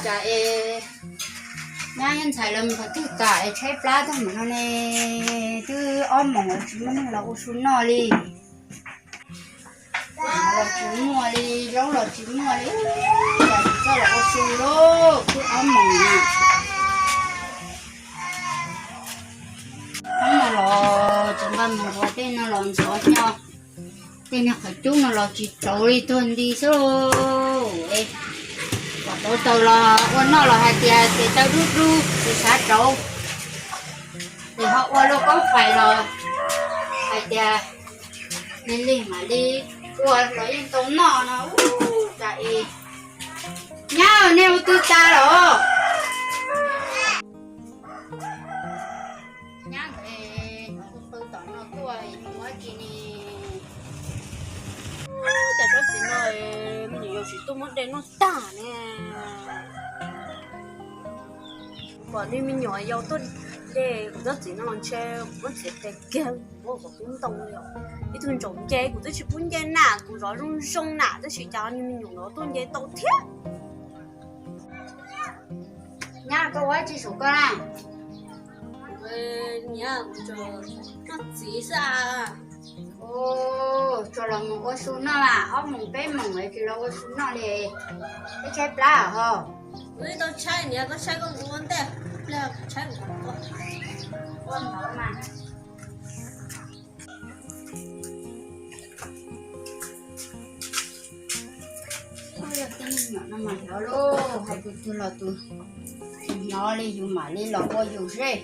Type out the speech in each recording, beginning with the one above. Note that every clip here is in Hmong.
Cas es nyab ntxhais lawv mus qhov twg tas es tshaib plab tag mus no ne? Twb ob moos tsis muaj neeg los ua su noj li. Los tsis muaj li, zaub los tsis muaj li, los tsis txhob los ua su lauj, twb ob moos na. Ob moos los tsis nqa mus ua tej no los ntxhov nyo. Tej niag qhov cub no los tsis tsaus li tuag nti xwb. Kom tau taws los ua noj los hais tias tes taw dub dub tes xav tsaus, tes ho ua lub kaub fais los hais tias lig lig mam li ua los yeej tau noj no. Ub, cas es nyab nej ua twg tas los? Nyab ntawd tus qw tom no tuaj ua dab tsi ne? Cas tsob txiv no me nyuam yaus tsis tuaj muab dej noj tag ne. Pom li me nyuam yaus tuaj de kuv tsob txiv no los ntshe muab txiav tes kiag muab kom kub ntoo li os. Ib tug ntsaum nce kuv twb tsis pub nce na, kuv zov zoo zoo na, tab sis cas li me nyuam no tuaj nce tau thiab. Nyab, koj ua dab tsi saum koj na? Niam, kuv tsuas noj txiv xwb. Tsuas los mus ua su noj mas, ob moos peb moos es tsis los ua su noj li. Peb tshaib plab hos. Kuv twb tau tshaib, niam, koj tshaib koj mus ua ntej, pliag tshaib kuv ua ntawd mas. Yog tej me nyuam no mas hnov lauj, hais tus twg los tus hnov li, yus mam li los ua yus zej.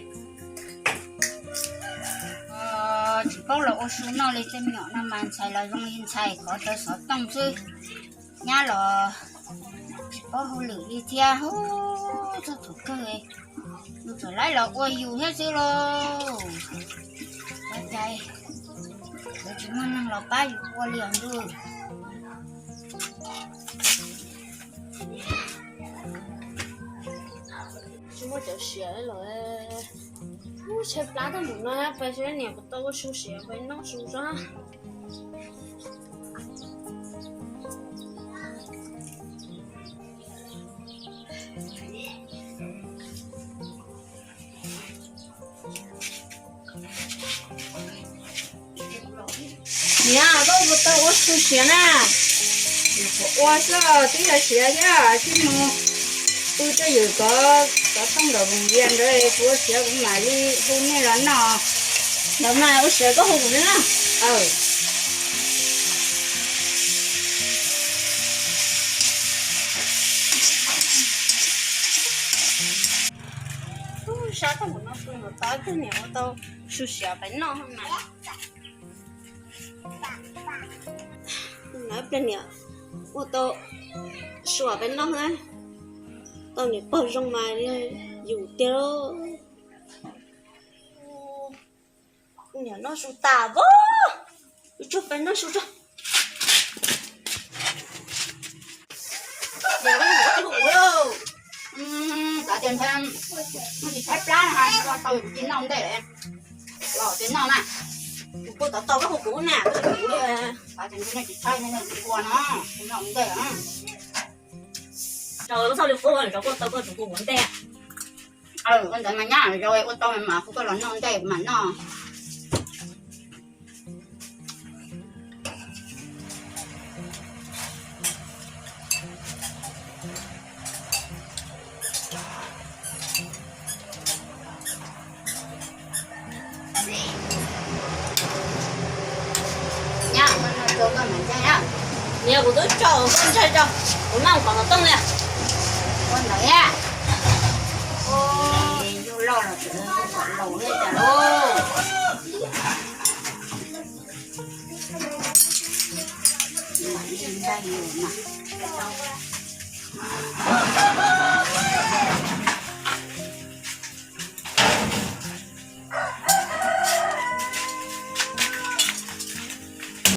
Tsis paub los ua su noj li, tej me nyuam no mas ntxhais los zoo li ntxhais khov rawv xov tooj xwb. Nyab los tsis paub hauj lwm li thiab, hu txog thaum kawg yus tsuas laib los ua yus thiab xwb lauj. Ua cas lawv tsis muaj neeg los pab yus ua li os ntuj. Tsis muaj cov siav los, tshaib plab tag mus no, pais seb niam puas tau ua su siav pais noj su tso. Niam, koj puas tau ua su siav na? Ua xwb, twb yog siav thiab, tsis mus pw twj ywm kov xov tooj nram voos vias ntawd, kuv ua siav kuv mam li hu nej los noj. Ntawd mas ua siav koj hu kuv na. Sab tag mus no pw ntawm tod, kawg niam ua tau su siav pais noj na. Lawv pliag niam ua tau su pais noj na, tau niam pog zoo mas yus tiag. Niam noj su tas, tsuag pais noj su tso. Xav tias ntshai tsis tshaib plab no, tau kuv cia noj ntej, los cia noj na. Kuv puas tau tau koj hu kuv na, kuv xav tias nej tsis tshaib nej ua no, kuv noj ntej. Rau koj txhob li qub, rau koj tau koj tus kuv ua ntej. Ua ntawd mas nyab rau ua tau mas kuv koj los noj ntej kuv mam noj. Niam, kuv twb tso koj ntsaig tso, kuv noj kom tau tooj li. Ua ntawd, yus loj los tseem kom laus li cas lauj.